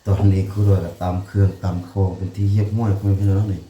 ຕອນນີ້ຄູດອຍກໍຕຳເຄື່ອງຕຳຂອງເປັນທີ່ຮຽບຮ້ອຍ ພໍ່ແມ່ພີ່ນ້ອງເນາະນີ້.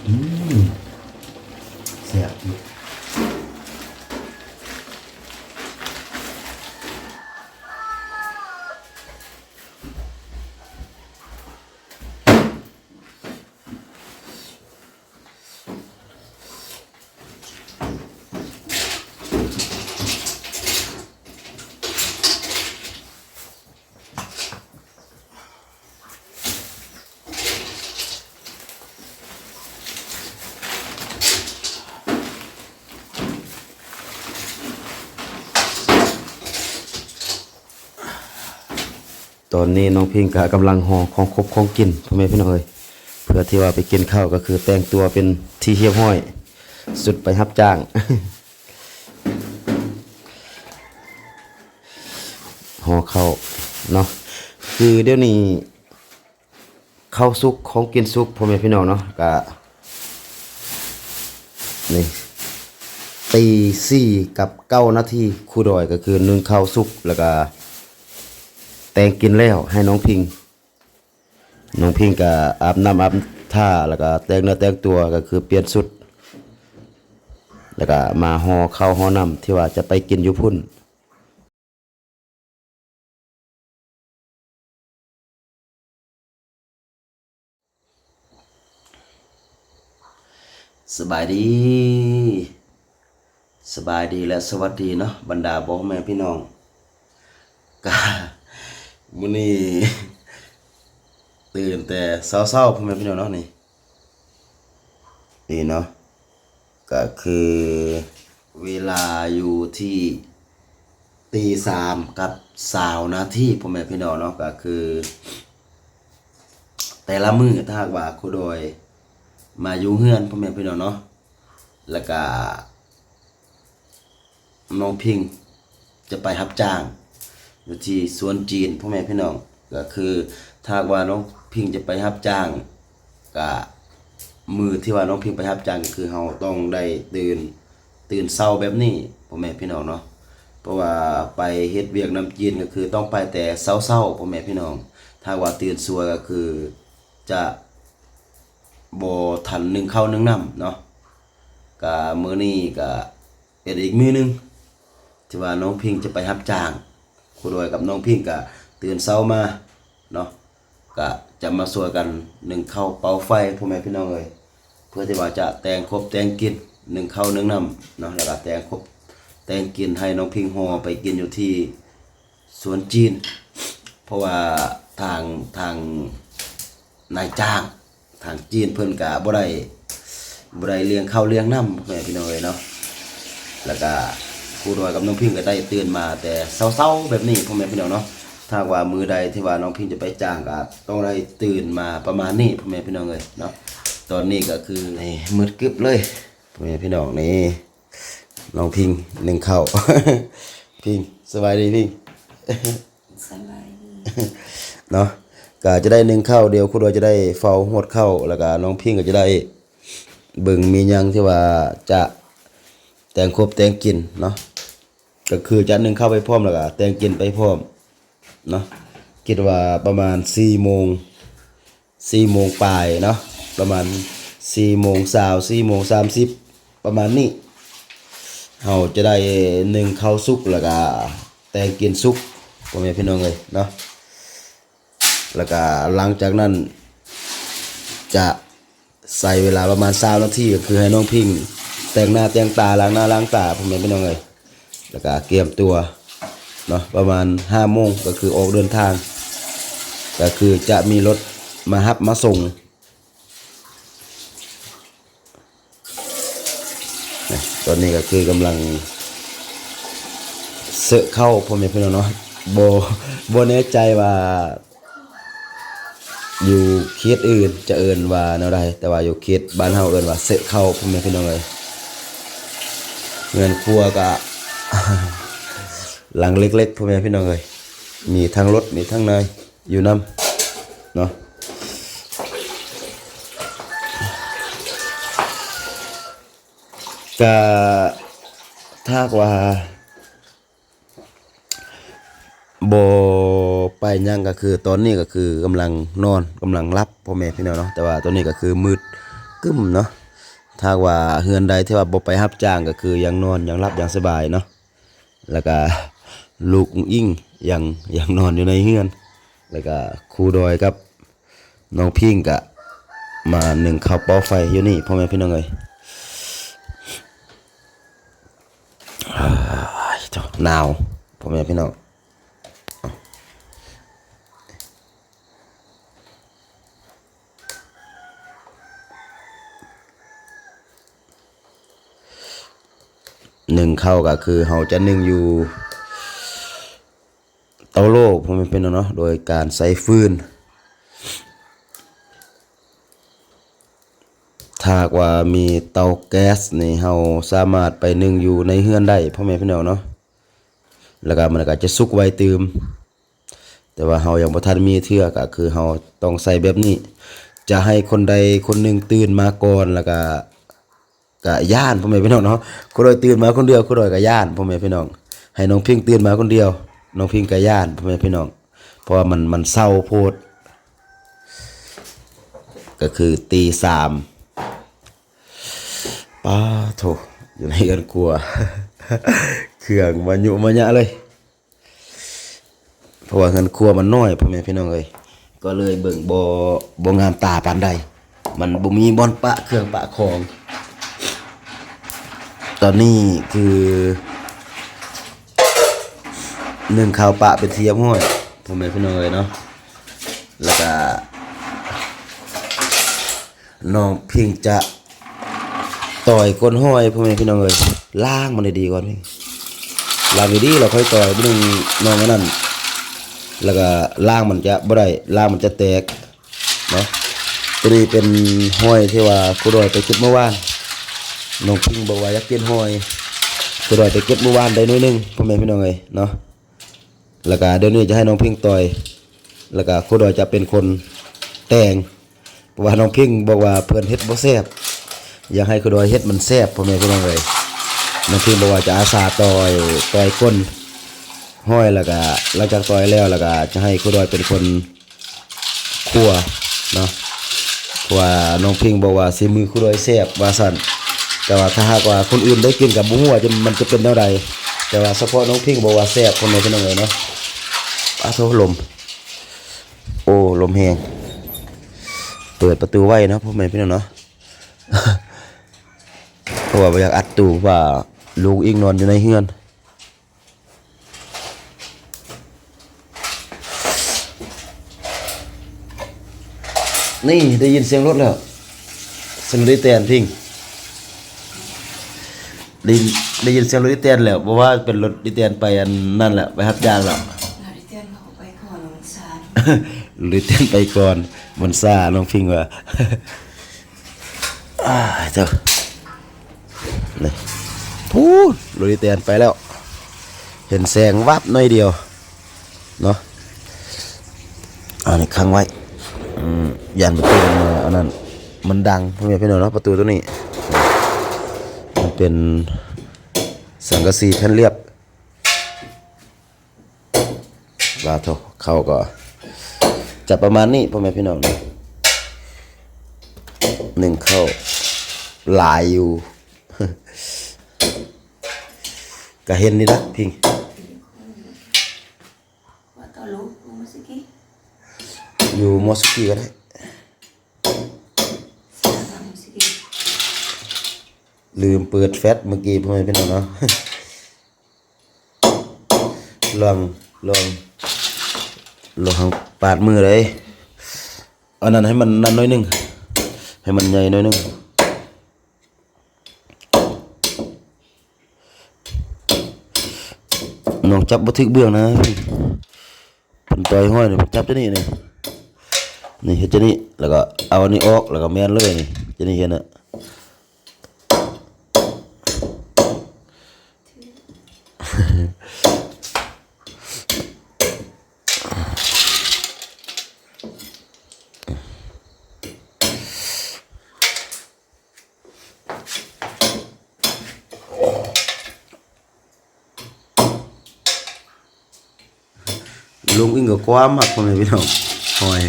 ອືມ ແຊບຢູ່. ຕອນນີ້ນ້ອງພິງກະກຳລັງຫໍ່ຂອງຄົບຂອງກິນ ພໍ່ແມ່ພີ່ນ້ອງເອີຍ ເພື່ອທີ່ວ່າໄປກິນເຂົ້າ ກໍຄືແຕ່ງຕົວເປັນທີ່ຮຽບຮ້ອຍ ຊຸດໄປຮັບຈ້າງ ຫໍ່ເຂົ້າເນາະ ຄືດຽວນີ້ ເຂົ້າສຸກ ຂອງກິນສຸກ ພໍ່ແມ່ພີ່ນ້ອງເນາະ ກະນີ້ ຕີສີ່ກັບເກົ້ານາທີ ຄູດອຍກໍຄືໜຶ້ງເຂົ້າສຸກ ແລ້ວກະແຕ່ງກິນແລ້ວໃຫ້ນ້ອງພິງ. ນ້ອງພິງກະອາບນ້ຳອາບທ່າ ແລ້ວກະແຕ່ງເນື້ອແຕ່ງຕົວ ກໍຄືປ່ຽນຊຸດ ແລ້ວກະມາຫໍ່ເຂົ້າຫໍ່ນ້ຳທີ່ວ່າຈະໄປກິນຢູ່ພຸ້ນ. ສະບາຍດີ ສະບາຍດີ ແລະ ສະຫວັດດີເນາະ ບັນດາພໍ່ແມ່ພີ່ນ້ອງ ກະມື້ນີ້ຕື່ນແຕ່ເຊົ້າໆ ພໍ່ແມ່ພີ່ນ້ອງເນາະ ນີ້ ນີ້ເນາະ ກະຄືເວລາຢູ່ທີ່ຕີສາມກັບຊາວນາທີ ພໍ່ແມ່ພີ່ນ້ອງເນາະ ກະຄືແຕ່ລະມື້ ຖ້າຫາກວ່າຄູດອຍມາຢູ່ເຮືອນ ພໍ່ແມ່ພີ່ນ້ອງເນາະ ແລ້ວກະ ນ້ອງພິງຈະໄປຮັບຈ້າງຢູ່ທີ່ສວນຈີນ ພໍ່ແມ່ພີ່ນ້ອງ ກໍຄືຖ້າຫາກວ່ານ້ອງພິງຈະໄປຮັບຈ້າງ ກະມື້ທີ່ວ່ານ້ອງພິງໄປຮັບຈ້າງ ກໍຄືເຮົາຕ້ອງໄດ້ຕື່ນ ຕື່ນເຊົ້າແບບນີ້ ພໍ່ແມ່ພີ່ນ້ອງເນາະ ເພາະວ່າໄປເຮັດວຽກນຳຈີນ ກໍຄືຕ້ອງໄປແຕ່ເຊົ້າໆ ພໍ່ແມ່ພີ່ນ້ອງ ຖ້າຫາກວ່າຕື່ນສວຍ ກໍຄືຈະບໍ່ທັນໜຶ້ງເຂົ້າໜຶ້ງນ້ຳເນາະ ກະມື້ນີ້ກະ ເປັນອີກມື້ໜຶ່ງທີ່ວ່ານ້ອງພິງຈະໄປຮັບຈ້າງ ຄູດອຍກັບນ້ອງພິງກະຕື່ນເຊົ້າມາເນາະ ກະຈະມາຊ່ວຍກັນໜຶ້ງເຂົ້າເປົ່າໄຟ ພໍ່ແມ່ພີ່ນ້ອງເອີຍ ເພື່ອທີ່ວ່າຈະແຕ່ງຄົບແຕ່ງກິນ ໜຶ້ງເຂົ້າໜຶ້ງນ້ຳເນາະ ແລ້ວກະແຕ່ງຄົບແຕ່ງກິນໃຫ້ນ້ອງພິງຫໍ່ໄປກິນຢູ່ທີ່ ສວນຈີນ ເພາະວ່າທາງ ທາງນາຍຈ້າງ ທາງຈີນເພິ່ນກະບໍ່ໄດ້ ບໍ່ໄດ້ລ້ຽງເຂົ້າລ້ຽງນ້ຳ ພໍ່ແມ່ພີ່ນ້ອງເອີຍເນາະ ແລ້ວກະຄູດອຍກັບນ້ອງພິງກະໄດ້ຕື່ນມາແຕ່ເຊົ້າໆ ແບບນີ້ ພໍ່ແມ່ພີ່ນ້ອງເນາະ ຖ້າຫາກວ່າມື້ໃດທີ່ວ່ານ້ອງພິງຈະໄປຈ້າງ ກະຕ້ອງໄດ້ຕື່ນມາປະມານນີ້ ພໍ່ແມ່ພີ່ນ້ອງເອີຍເນາະ ຕອນນີ້ກະຄື ນີ້ ມືດກຶບເລີຍ ພໍ່ແມ່ພີ່ນ້ອງ ນີ້ ນ້ອງພິງໜຶ້ງເຂົ້າ ພິງ ສະບາຍດີພິງ ສະບາຍດີ ເນາະ ກະຈະໄດ້ໜຶ້ງເຂົ້າ ດຽວຄູດອຍຈະໄດ້ເຝົ້າຮວດເຂົ້າ ແລ້ວກະນ້ອງພິງກໍຈະໄດ້ເບິ່ງມີຫຍັງທີ່ວ່າຈະແຕ່ງຄົບແຕ່ງກິນເນາະ ກໍຄືຈະໜຶ້ງເຂົ້າໄປພ້ອມ ແລ້ວກະແຕ່ງກິນໄປພ້ອມ ເນາະ ຄິດວ່າປະມານສີ່ໂມງ ສີ່ໂມງປາຍເນາະ ປະມານສີ່ໂມງຊາວ ສີ່ໂມງສາມສິບ ປະມານນີ້ ເຮົາຈະໄດ້ໜຶ້ງເຂົ້າສຸກ ແລ້ວກະແຕ່ງກິນສຸກ ພໍ່ແມ່ພີ່ນ້ອງເອີຍເນາະ ແລ້ວກະຫຼັງຈາກນັ້ນຈະ ໃຊ້ເວລາປະມານຊາວນາທີ ກໍຄືໃຫ້ນ້ອງພິງແຕ່ງໜ້າແຕ່ງຕາ ລ້າງໜ້າລ້າງຕາ ພໍ່ແມ່ພີ່ນ້ອງເອີຍ ແລ້ວກະກຽມຕົວເນາະ ປະມານຫ້າໂມງ ກໍຄືອອກເດີນທາງ ກໍຄືຈະມີລົດມາຮັບມາສົ່ງ ນະ ຕອນນີ້ກໍຄືກຳລັງ ເຊາະເຂົ້າ ພໍ່ແມ່ພີ່ນ້ອງເນາະ. ບໍ່ ບໍ່ແນ່ໃຈວ່າຢູ່ເຂດອື່ນຈະເອີ້ນວ່າແນວໃດ, ແຕ່ວ່າຢູ່ເຂດບ້ານເຮົາເອີ້ນວ່າເຊາະເຂົ້າ ພໍ່ແມ່ພີ່ນ້ອງເອີຍ. ເຮືອນຄົວກະຫຼັງເລັກໆ ພໍ່ແມ່ພີ່ນ້ອງເອີຍ, ມີທັງລົດ ມີທັງນາຍ ຢູ່ນຳເນາະ. ກະຖ້າຫາກວ່າບໍ່ໄປຫຍັງ ກະຄືຕອນນີ້ກະຄືກຳລັງນອນ ກຳລັງຫຼັບ ພໍ່ແມ່ພີ່ນ້ອງເນາະ. ແຕ່ວ່າຕອນນີ້ກະຄືມືດຄຶ້ມເນາະ. ຖ້າຫາກວ່າເຮືອນໃດທີ່ວ່າບໍ່ໄປຮັບຈ້າງ ກະຄືຍັງນອນ ຍັງຫຼັບ ຍັງສະບາຍເນາະ. ແລ້ວກະລູກອຸ້ງອິງຍັງ ຍັງນອນຢູ່ໃນເຮືອນ, ແລ້ວກະຄູດອຍກັບນ້ອງພິງກະມາໜຶ້ງເຂົ້າເປົ່າໄຟຢູ່ນີ້ ພໍ່ແມ່ພີ່ນ້ອງເອີຍ. ອ້າຍ ໜາວ ພໍ່ແມ່ພີ່ນ້ອງ. ໜຶ້ງເຂົ້າກະຄືເຮົາຈະໜຶ້ງຢູ່ເຕົາໂລ່ ພໍ່ແມ່ພີ່ນ້ອງເນາະ, ໂດຍການໃຊ້ຟືນ. ຖ້າຫາກວ່າມີເຕົາແກັສນີ້ ເຮົາສາມາດໄປໜຶ້ງຢູ່ໃນເຮືອນໄດ້ ພໍ່ແມ່ພີ່ນ້ອງເນາະ, ແລ້ວກະມັນກະຈະສຸກໄວຕື່ມ. ແຕ່ວ່າເຮົາຍັງບໍ່ທັນມີເທື່ອ ກະຄືເຮົາຕ້ອງໃຊ້ແບບນີ້. ຈະໃຫ້ຄົນໃດຄົນໜຶ່ງຕື່ນມາກ່ອນ ແລ້ວກະ ກະຢ້ານ ພໍ່ແມ່ພີ່ນ້ອງເນາະ. ຄູດອຍຕື່ນມາຄົນດຽວ ຄູດອຍກະຢ້ານ ພໍ່ແມ່ພີ່ນ້ອງ. ໃຫ້ນ້ອງພິງຕື່ນມາຄົນດຽວ ນ້ອງພິງກະຢ້ານ ພໍ່ແມ່ພີ່ນ້ອງ, ເພາະວ່າມັນ ມັນເຊົ້າໂພດ. ກະຄືຕີສາມ ປາໂທ້ ຢູ່ໃນເຮືອນຄົວ ເຄື່ອງມາຍຸມາຍະເລີຍ. ເພາະວ່າເຮືອນຄົວມັນນ້ອຍ ພໍ່ແມ່ພີ່ນ້ອງເອີຍ, ກໍເລີຍເບິ່ງບໍ່ ບໍ່ງາມຕາປານໃດ, ມັນບໍ່ມີບ່ອນປະເຄື່ອງປະຂອງ. ຕອນນີ້ຄືໜຶ້ງເຂົ້າປະເປັນທີ່ຮຽບຮ້ອຍ ພໍ່ແມ່ພີ່ນ້ອງເອີຍເນາະ. ແລ້ວກະ ນ້ອງພິງຈະຕ່ອຍກົ້ນຫອຍ ພໍ່ແມ່ພີ່ນ້ອງເອີຍ. ລ້າງມັນໃຫ້ດີກ່ອນ, ລ້າງໃຫ້ດີແລ້ວຄ່ອຍຕ່ອຍ. ບາດໜຶ່ງນ້ອງອັນນັ້ນ ແລ້ວກະລ້າງມັນຈະບໍ່ໄດ້, ລ້າງມັນຈະແຕກເນາະ. ໂຕນີ້ເປັນຫອຍທີ່ວ່າຄູດອຍໄປເກັບມື້ວານ, ນ້ອງພິງບອກວ່າຢາກກິນຫອຍ, ຄູດອຍໄປເກັບມື້ວານໄດ້ໜ່ວຍໜຶ່ງ ພໍ່ແມ່ພີ່ນ້ອງເອີຍເນາະ. ແລ້ວກະດຽວນີ້ຈະໃຫ້ນ້ອງພິງຕ່ອຍ ແລ້ວກະຄູດອຍຈະເປັນຄົນແຕ່ງ, ເພາະວ່ານ້ອງພິງບອກວ່າເພິ່ນເຮັດບໍ່ແຊບ, ຢາກໃຫ້ຄູດອຍເຮັດມັນແຊບ ພໍ່ແມ່ພີ່ນ້ອງເອີຍ. ນ້ອງພິງບອກວ່າຈະອາສາຕ່ອຍ ຕ່ອຍກົ້ນຫອຍ, ແລ້ວກະຫຼັງຈາກຕ່ອຍແລ້ວ ແລ້ວກະຈະໃຫ້ຄູດອຍເປັນຄົນ ຄົວເນາະ, ເພາະວ່ານ້ອງພິງບອກວ່າສີມືຄູດອຍແຊບວ່າຊັ້ນ. ແຕ່ວ່າຖ້າຫາກວ່າຄົນອື່ນໄດ້ກິນກໍບໍ່ຮູ້ວ່າຈະ ມັນຈະເປັນແນວໃດ, ແຕ່ວ່າສະເພາະນ້ອງພິງບອກວ່າແຊບ ພໍ່ແມ່ພີ່ນ້ອງເອີຍເນາະ. ປາໂທ້ ລົມ ໂອ້ ລົມແຮງ. ເປີດປະຕູໄວ້ເນາະ ພໍ່ແມ່ພີ່ນ້ອງເນາະ, ເພາະວ່າບໍ່ຢາກອັດຕູ ເພາະວ່າລູກອີກນອນຢູ່ໃນເຮືອນ. ນີ້ ໄດ້ຍິນສຽງລົດແລ້ວ, ສຽງລົດອີແຕນພິງ, ໄດ້ ໄດ້ຍິນສຽງລົດອີແຕນແລ້ວ. ບໍ່ວ່າເປັນລົດອີແຕນໄປອັນນັ້ນແຫຼະ, ໄປຮັບຈ້າງແລ້ວ. ລົດອີແຕນເຂົາໄປກ່ອນ ມັນຊ້າ, ລົດອີແຕນໄປກ່ອນ ມັນຊ້າ, ນ້ອງພິງວ່າ. ອ້າຍເຈົ້າ ນີ້ ພຸ້ນ ລົດອີແຕນໄປແລ້ວ, ເຫັນແສງວັບໜ້ອຍດຽວເນາະ. ອັນນີ້ຂັງໄວ້ ອືມ ຢ້ານປະຕູມັນ ອັນນັ້ນ ມັນດັງ ພໍ່ແມ່ພີ່ນ້ອງເນາະ. ປະຕູໂຕນີ້ ມັນເປັນສັງກະສີແຜ່ນລຽບ. ວ່າໂທ້ ເຂົ້າກໍຈະປະມານນີ້ ພໍ່ແມ່ພີ່ນ້ອງເນາະ, ໜຶ້ງເຂົ້າຫຼາຍຢູ່ ກະເຫັນນີ້ລະພິງ. ວ່າຕໍ່ລູກ ຢູ່ມໍສຸກີກໍໄດ້. ລືມເປີດແຟດເມື່ອກີ້ ພໍ່ແມ່ພີ່ນ້ອງເນາະ. ລອງ ລອງ ລອງປາດມືເດ້. ອັນນັ້ນໃຫ້ມັນນັ້ນໜ້ອຍໜຶ່ງ, ໃຫ້ມັນໃຫຍ່ໜ້ອຍໜຶ່ງ. ຕ້ອງຈັບບໍ່ຖືກເບື້ອງນະ. ເພິ່ນຕ່ອຍຫ້ອຍນີ້ ເພິ່ນຈັບຈັ່ງນີ້ນີ້ ນີ້ເຮັດຈັ່ງນີ້ ແລ້ວກໍເອົາອັນນີ້ອອກ ແລ້ວກໍແມ່ນເລີຍນີ້ ຈັ່ງນີ້ເຫັນນະ. ລຸງອີງກໍຄວາມມັກ ພໍ່ແມ່ພີ່ນ້ອງ ຫອຍ.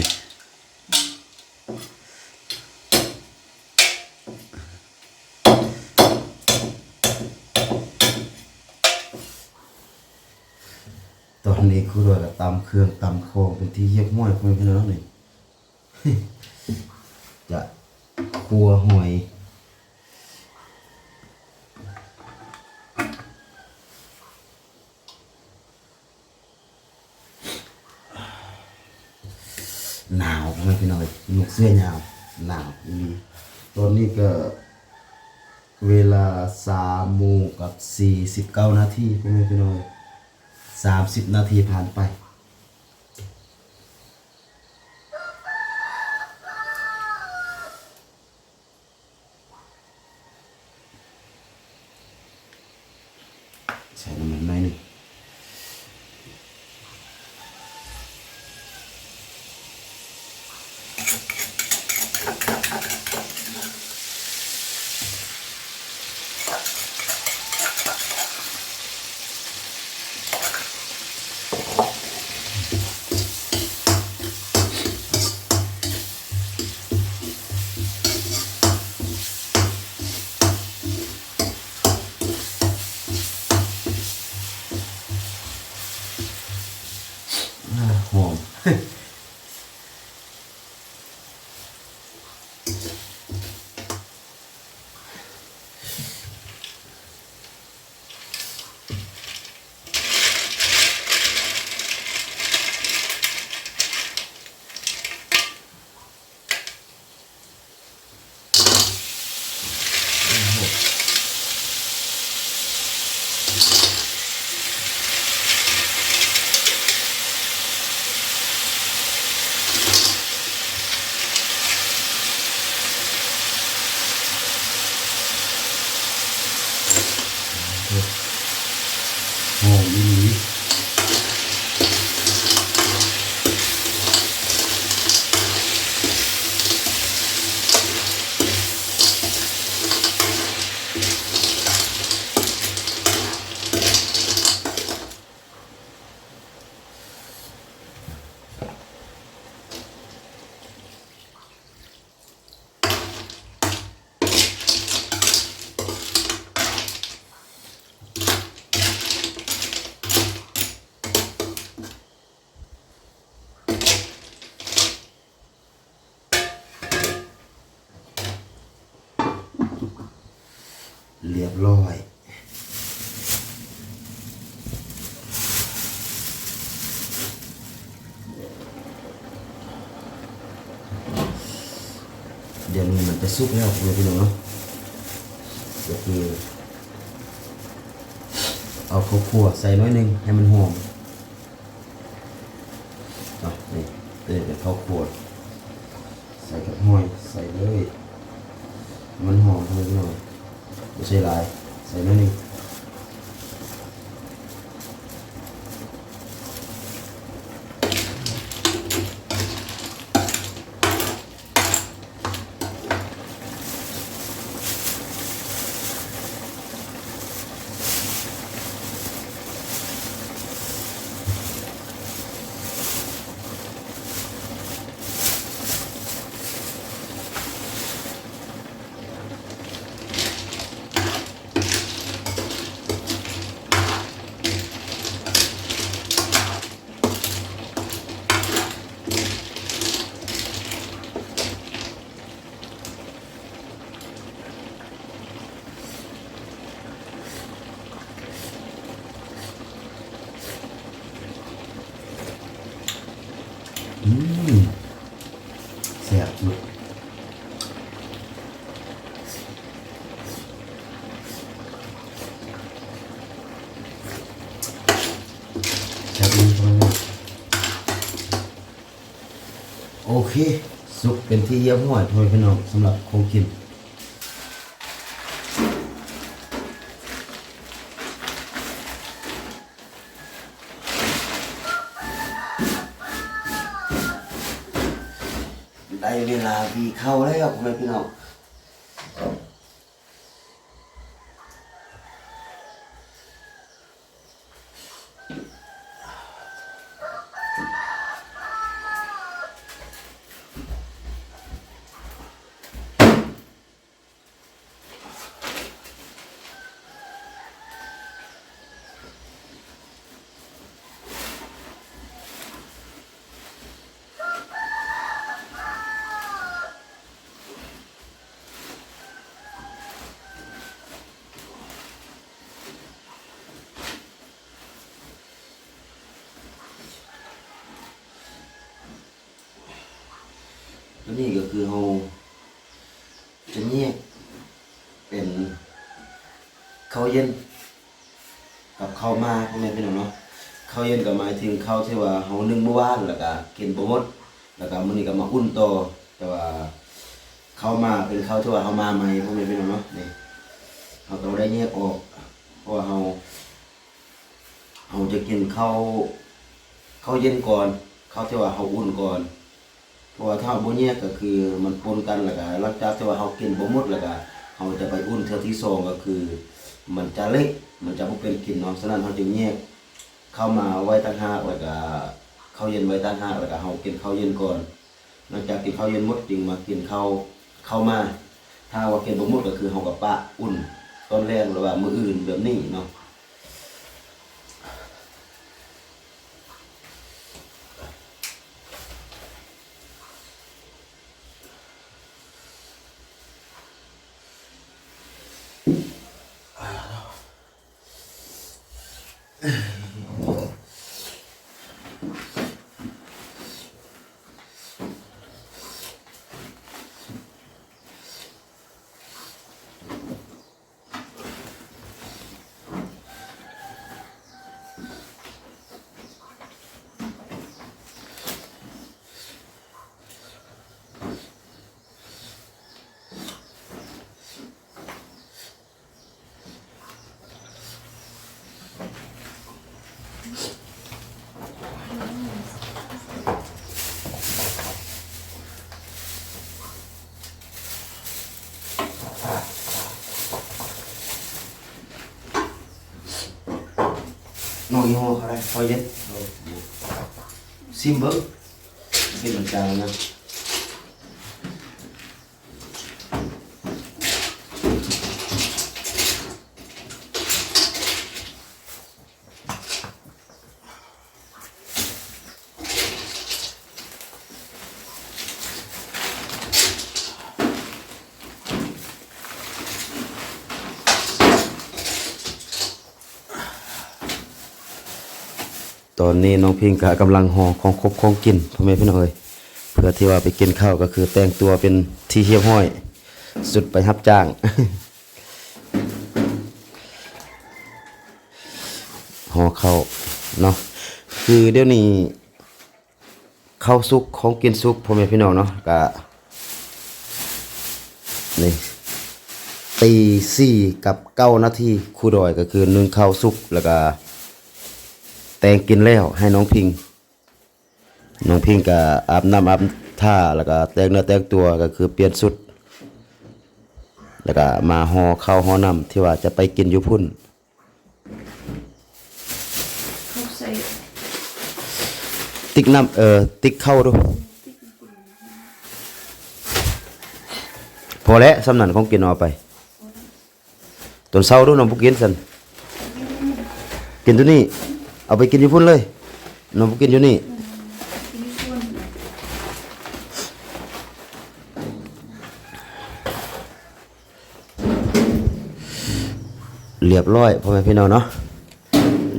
ຕອນນີ້ຄູດອຍກໍຕຳເຄື່ອງຕຳຂອງເປັນທີ່ຮຽບຮ້ອຍ ພໍ່ແມ່ພີ່ນ້ອງນີ້ ຈະຄົວຫອຍ. ໜາວ ພໍ່ແມ່ພີ່ນ້ອງເອີຍ ນຸ່ງເສື້ອຍາວ ໜາວອີ່ຫຼີ. ຕອນນີ້ກໍເວລາສາມໂມງກັບສີ່ສິບເກົ້ານາທີ ພໍ່ແມ່ພີ່ນ້ອງເອີຍ ສາມສິບນາທີຜ່ານໄປ. ໃສ່ນ້ຳມັນໜ້ອຍໜຶ່ງ. ອາ ຫອມ. ຫອມອີ່ຫຼີ. ລຽບຮ້ອຍ. ດຽວນີ້ມັນຈະສຸກແລ້ວ ພໍ່ແມ່ພີ່ນ້ອງເນາະ ກໍຄືເອົາເຂົ້າຂົ້ວໃສ່ໜ້ອຍໜຶ່ງໃຫ້ມັນຫອມ. ເນາະ ນີ້ ຕົວນີ້ເປັນເຂົ້າຂົ້ວ ໃສ່ກັບຫອຍ ໃສ່ເລີຍ ມັນຫອມ ພໍ່ແມ່ພີ່ນ້ອງ ບໍ່ໃສ່ຫຼາຍ ໃສ່ໜ້ອຍໜຶ່ງ. ໂອເຄ ສຸກເປັນທີ່ຮຽບຮ້ອຍ ພໍ່ແມ່ພີ່ນ້ອງ ສຳລັບຂອງກິນ. ໄດ້ເວລາຫວີເຂົ້າແລ້ວ ພໍ່ແມ່ພີ່ນ້ອງ. ໂຕນີ້ກໍຄືເຮົາຈະແຍກເປັນເຂົ້າເຢັນ ກັບເຂົ້າມາ ພໍ່ແມ່ພີ່ນ້ອງເນາະ. ເຂົ້າເຢັນກໍໝາຍເຖິງເຂົ້າທີ່ວ່າເຮົາໜຶ້ງມື້ວານ ແລ້ວກໍກິນບໍ່ໝົດ ແລ້ວກໍມື້ນີ້ກໍມາອຸ່ນຕໍ່. ແຕ່ວ່າເຂົ້າມາເປັນເຂົ້າທີ່ວ່າເຮົາມາໃໝ່ ພໍ່ແມ່ພີ່ນ້ອງເນາະ. ນີ້ ເຮົາຕ້ອງໄດ້ແຍກອອກ ເພາະວ່າເຮົາ ເຮົາຈະກິນເຂົ້າ ເຂົ້າເຢັນກ່ອນ ເຂົ້າທີ່ວ່າເຮົາອຸ່ນກ່ອນ. ເພາະວ່າຖ້າເຮົາບໍ່ແຍກກໍຄືມັນປົນກັນ ແລ້ວກະຫຼັງຈາກທີ່ວ່າເຮົາກິນບໍ່ໝົດ ແລ້ວກະເຮົາຈະໄປອຸ່ນເທື່ອທີສອງ ກໍຄືມັນຈະເລະ ມັນຈະບໍ່ເປັນກິນເນາະ. ສະນັ້ນເຮົາຈຶ່ງແຍກເຂົ້າມາໄວ້ຕ່າງຫາກ ແລ້ວກະເຂົ້າເຢັນໄວ້ຕ່າງຫາກ ແລ້ວກະເຮົາກິນເຂົ້າເຢັນກ່ອນ. ຫຼັງຈາກກິນເຂົ້າເຢັນໝົດຈຶ່ງມາກິນເຂົ້າ ເຂົ້າມາ. ຖ້າວ່າກິນບໍ່ໝົດກໍຄືເຮົາກໍປະອຸ່ນຕອນແລງ ຫຼືວ່າມື້ອື່ນແບບນີ້ເນາະ. ນ້ອງຍີ່ຫໍ້ເຂົາໄດ້ ເຂົ້າເຢັນ ຊິມເບິ່ງ ເປັນມັນຈາງນະ. ຕອນນີ້ນ້ອງພິງກະກຳລັງຫໍ່ຂອງຄົບຂອງກິນ ພໍ່ແມ່ພີ່ນ້ອງເອີຍ ເພື່ອທີ່ວ່າໄປກິນເຂົ້າ ກໍຄືແຕ່ງຕົວເປັນທີ່ຮຽບຮ້ອຍ ຊຸດໄປຮັບຈ້າງ ຫໍ່ເຂົ້າເນາະ. ຄືດຽວນີ້ ເຂົ້າສຸກ ຂອງກິນສຸກ ພໍ່ແມ່ພີ່ນ້ອງເນາະ ກະນີ້ ຕີສີ່ກັບເກົ້ານາທີ ຄູດອຍກໍຄືໜຶ້ງເຂົ້າສຸກ ແລ້ວກະແຕ່ງກິນແລ້ວໃຫ້ນ້ອງພິງ. ນ້ອງພິງກະອາບນ້ຳອາບທ່າ ແລ້ວກະແຕ່ງເນື້ອແຕ່ງຕົວ ກໍຄືປ່ຽນຊຸດ ແລ້ວກະມາຫໍ່ເຂົ້າຫໍ່ນ້ຳທີ່ວ່າຈະໄປກິນຢູ່ພຸ້ນ. ເຂົ້າໃສ່ ຕິກນ້ຳ ເອີ ຕິກເຂົ້າດູ. ພໍແລ້ວ ສ່ຳນັ້ນຂອງກິນເອົາໄປ. ຕອນເຊົ້າດູ ນ້ອງບໍ່ກິນຊັ້ນ. ກິນໂຕນີ້ ເອົາໄປກິນຢູ່ພຸ້ນເລີຍ. ນ້ອງບໍ່ກິນຢູ່ນີ້. ລຽບຮ້ອຍ ພໍ່ແມ່ພີ່ນ້ອງເນາະ.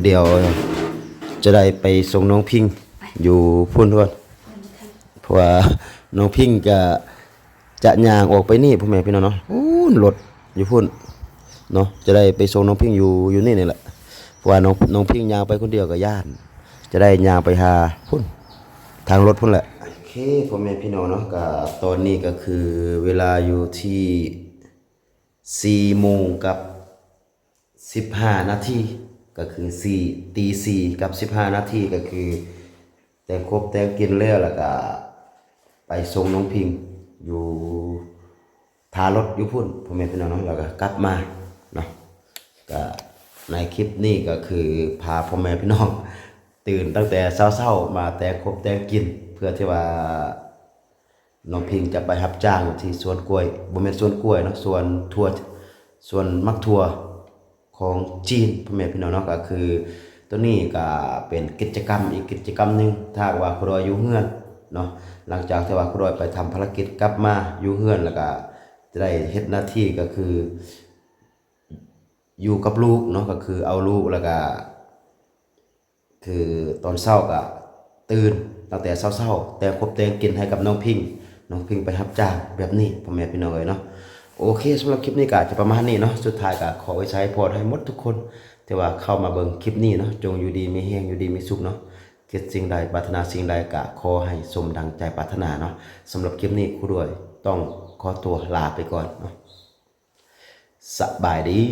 ດຽວຈະໄດ້ໄປສົ່ງນ້ອງພິງຢູ່ພຸ້ນກ່ອນ ເພາະວ່ານ້ອງພິງກະຈະຍ່າງອອກໄປນີ້ ພໍ່ແມ່ພີ່ນ້ອງເນາະ. ໂອ້ ລົດຢູ່ພຸ້ນເນາະ. ຈະໄດ້ໄປສົ່ງນ້ອງພິງຢູ່ ຢູ່ນີ້ນີ້ແຫຼະ ເພາະວ່ານ້ອງ ນ້ອງພິງຍ່າງໄປຄົນດຽວກະຢ້ານ. ຈ ຈະໄດ້ຍ່າງໄປຫາພຸ້ນ ທາງລົດພຸ້ນແຫຼະ. ໂອເຄ ພໍ່ແມ່ພີ່ນ້ອງເນາະ ກະຕອນນີ້ກະຄືເວລາຢູ່ທີ່ສີ່ໂມງກັບສິບຫ້ານາທີ ກະຄືສີ່ ຕີສີ່ກັບສິບຫ້ານາທີ ກະຄືແຕ່ງຄົບແຕ່ງກິນແລ້ວ ແລ້ວກະໄປສົ່ງນ້ອງພິງຢູ່ ຖ້າລົດຢູ່ພຸ້ນ ພໍ່ແມ່ພີ່ນ້ອງເນາະ ແລ້ວກະກັບມາເນາະ. ກະໃນຄລິບນີ້ກະຄືພາພໍ່ແມ່ພີ່ນ້ອງຕື່ນຕັ້ງແຕ່ເຊົ້າໆ ມາແຕ່ງຄົບແຕ່ງກິນ ເພື່ອທີ່ວ່ານ້ອງພິງຈະໄປຮັບຈ້າງທີ່ສວນກ້ວຍ ບໍ່ແມ່ນສວນກ້ວຍເນາະ ສວນຖົ່ວ ສວນໝາກຖົ່ວ ຂອງຈີນ ພໍ່ແມ່ພີ່ນ້ອງເນາະ. ກະຄືໂຕນີ້ກະເປັນກິດຈະກຳອີກກິດຈະກຳໜຶ່ງ ຖ້າຫາກວ່າຄູດອຍຢູ່ເຮືອນເນາະ ຫຼັງຈາກທີ່ວ່າຄູດອຍໄປທຳພາລະກິດກັບມາຢູ່ເຮືອນ ແລ້ວກະຈະໄດ້ເຮັດໜ້າທີ່ກະຄືຢູ່ກັບລູກເນາະ ກະຄືເອົາລູກ ແລ້ວກະ ຄືຕອນເຊົ້າກະຕື່ນຕັ້ງແຕ່ເຊົ້າໆ ແຕ່ງຄົບແຕ່ງກິນໃຫ້ກັບນ້ອງພິງ ນ້ອງພິງໄປຮັບຈ້າງແບບນີ້ ພໍ່ແມ່ພີ່ນ້ອງເອີຍເນາະ. ໂອເຄ ສຳລັບຄລິບນີ້ກະຈະປະມານນີ້ເນາະ ສຸດທ້າຍກະຂໍອວຍໄຊພອນໃຫ້ໝົດທຸກຄົນທີ່ວ່າເຂົ້າມາເບິ່ງຄລິບນີ້ເນາະ ຈົ່ງຢູ່ດີມີແຮງ ຢູ່ດີມີສຸກເນາະ ຄິດສິ່ງໃດປາດຖະໜາສິ່ງໃດກະຂໍໃຫ້ສົມດັ່ງໃຈປາດຖະໜາເນາະ. ສຳລັບຄລິບນີ້ຄູດອຍຕ້ອງຂໍຕົວລາໄປກ່ອນເນາະ ສະບາຍດີ.